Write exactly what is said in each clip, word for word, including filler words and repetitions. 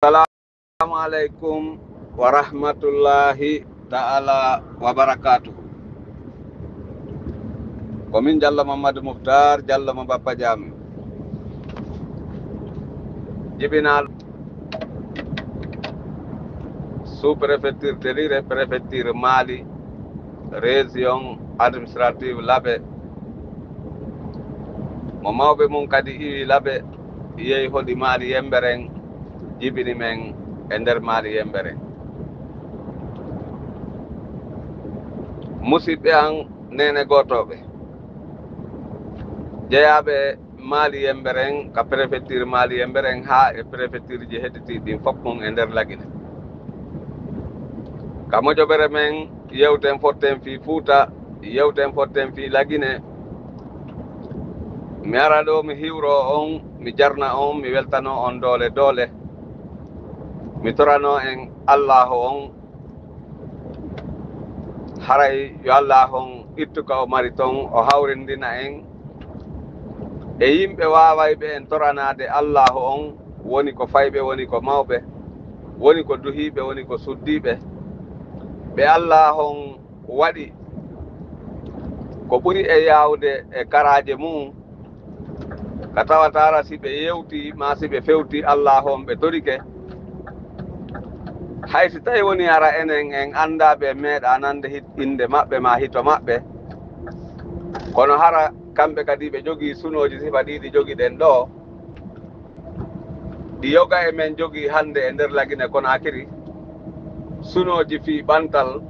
Assalamu alaikum wa rahmatullahi ta'ala wa barakatuhu. Ko min Jallo Mamadou Mouhtar, Jallo mo Bappa Jaami. Jibinal sous-préfecture Tenir, préfecture Mali, région administrative Labe. Mo mawɓe mum kadi iwi Labe, yehi hoɗi Mali Yemberen, jibini men e nder Mali Yemberen. Musidɓe an, neene gootooɓe, jeyaaɓe Mali Yemberen, ka préfecture Mali Yemberen haa e préfecture ji hedditiiɗi ɗin fof mum e nder Lagine. Ka mojobere men, yewten fotten fii Fuuta, yewten fotten fii Lagine. Mi ara ɗo, mi hiwro on, mi jarna on, mi weltano on doole doole. Mi torano en Allaahu on, haray yo Allaahu on ittu ka o mari ton, o hawrindina en e yimɓe waawayɓe en toranaade Allaahu on, woni ko fayɓe, woni ko mawɓe, woni ko duhiiɓe, woni ko suddiiɓe. Ɓe Allaahu on waɗi ko ɓuri e yaawde e karaaje mum, ka tawata hara si ɓe yewti, maa si ɓe fewti Allaahu on ɓe torike. Hay si tawi woni hara enen en anndaa ɓe, en meeɗaa nande hit-, innde maɓɓe maa hito maɓɓe, kono hara kamɓe kadi ɓe jogii sunooji sifa ɗi ɗi jogiɗen ɗo, ɗi yoga e men jogii hannde e nder Lagine Konaakiri, sunooji fii ɓantal,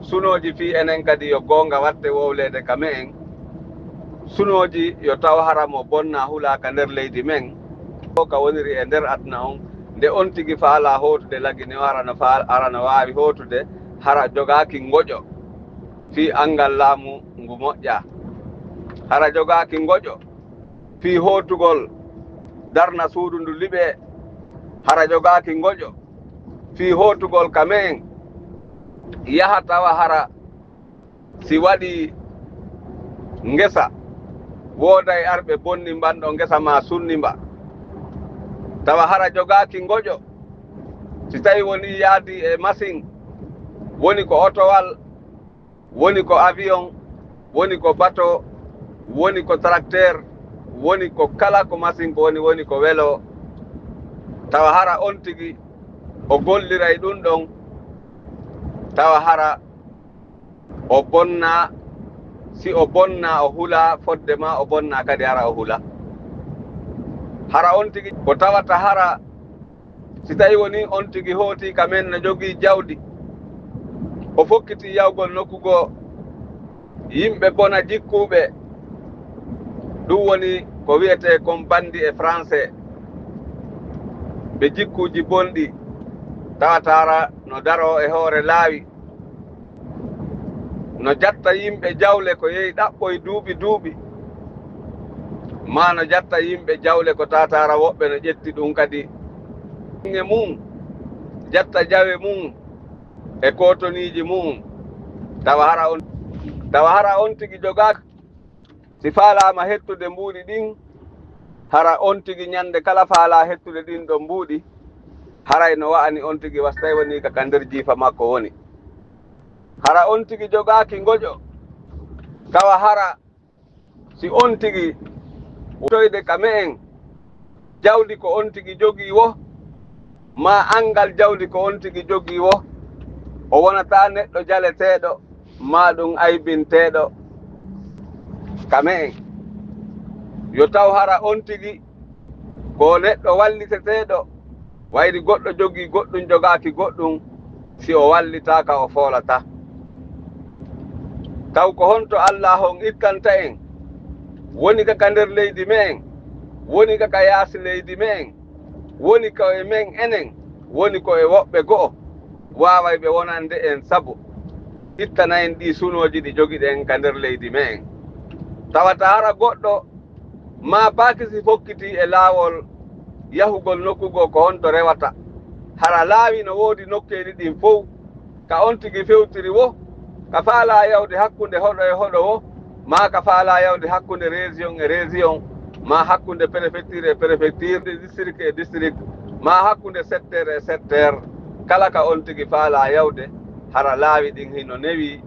sunooji fii enen kadi yo goonga watte wowleede ka me'en, sunooji yo taw hara mo bonna hulaa ka nder leydi men, ko ka woniri e nder aduna on, nde on tigi faalaa hootude Lagine o, hara no faa-, hara no waawi hootude, hara jogaaki ngoƴo fii anngal laamu ngu moƴƴaa, hara jogaaki ngoƴo fii hootugol darna suudu ndu liɓe, hara jogaaki ngoƴo fii hootugol ka me'en, yaha tawa hara si waɗi ngesa, wooday arɓe bonni mbanɗo ngesa maa sunni mba, tawa hara jogaaki ngoƴo, si tawi woni yaadi e masin, woni ko otowal, woni ko avion, woni ko bato, woni ko tracteur, woni ko kala ko masin ko woni, woni ko welo, tawa hara on tigi o golliray ɗum ɗon, tawa hara o bonna, si o bonna o hula, fodde ma o bonna kadi hara o hula. Hara on tigi ko tawata hara Si tawi woni on tigi hooti ka men no jogii jawdi, o fokkiti yawgol nokku goo, yimɓe bona jikkuɓe, ɗum woni ko wi'etee kon bandi e français, ɓe jikkuuji bonɗi, tawata hara no daroo e hoore laawi, no jatta yimɓe jawle ko yehi ɗaɓɓoy duuɓi duuɓi, maa no jatta yimɓe jawle ko tawata hara woɓɓe no ƴetti ɗum kadi e mum, jatta jawe mum e kootoniiji mum, tawa hara on, tawa hara on tigi jogaaka. Si faalaama hettude mbuuɗi ɗin, hara on tigi ñande kala faalaa hettude ɗin ɗon mbuuɗi, haray no wa'ani on tigi, wastay woni ka, ka nder jiifa makko woni. Hara on tigi jogaaki ngoƴo, tawa hara si on tigi toyde ka me'en, jawdi ko on tigi jogii wo, maa anngal jawdi ko on tigi jogii wo, o wonataa neɗɗo jaleteeɗo, maa ɗum aybinteeɗo ka me'en. Yo taw hara on tigi ko neɗɗo walliteteeɗo, wayri goɗɗo jogii goɗɗum, jogaaki goɗɗum, si o wallitaaka, o foolataa. Taw ko honto Allaahu on ittanta en? Woni ka ka nder leydi me'en, woni ka ka yaasi leydi me'en, woni ko e men enen, woni ko e woɓɓe go'o, waawayɓe wonande en sabu ittana en ɗii sunooji ɗi jogiɗen ka nder leydi me'en. Tawata hara goɗɗo maa paakisi fokkitii e laawol yahugol nokku goo, ko honto rewata? Hara laawi no woodi nokkeeli ɗin fow, ka on tigi fewtiri wo, ka faalaa yawde hakkunde hoɗo e hoɗo wo, maa ka faalaa yawde hakkunde région e région, maa hakkunde préfecture e préfecture, district e district, ma hakkunde sept heures e sept heures, kala ka on tigi faalaa yawde, hara laawi ɗin hino newii,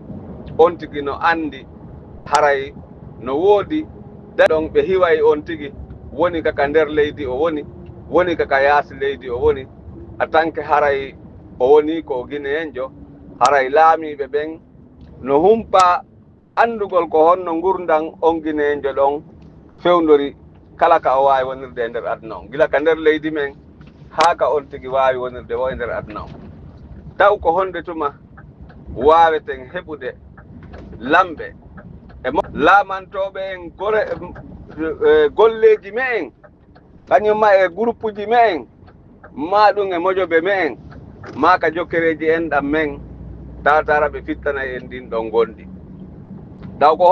on tigi no anndi haray no woodi da ɗon ɓe hiway on tigi, woni ka ka nder leydi o woni, woni ka ka yaasi leydi o woni, a tanke haray o woni ko o gineenjo, haray laamiiɓe ɓen no humpa anndugol ko honno ngurndan on gineenjo ɗon fewndori, kala ka o waawi wonirde e nder aduna on, gila ka nder leydi men haa ka on tigi waawi wonirde wo e nder aduna on. Taw ko honde tuma waaweten heɓude lamɓe e mo-, laamantooɓe en gore-, e golleeji me'en, kañum ma e guruppuji me'en, ma ɗum e mojobe me'en, ma ka jokkereeji enɗan men, taataara ɓe fittanay en ɗin ɗon gonɗi. Taw ko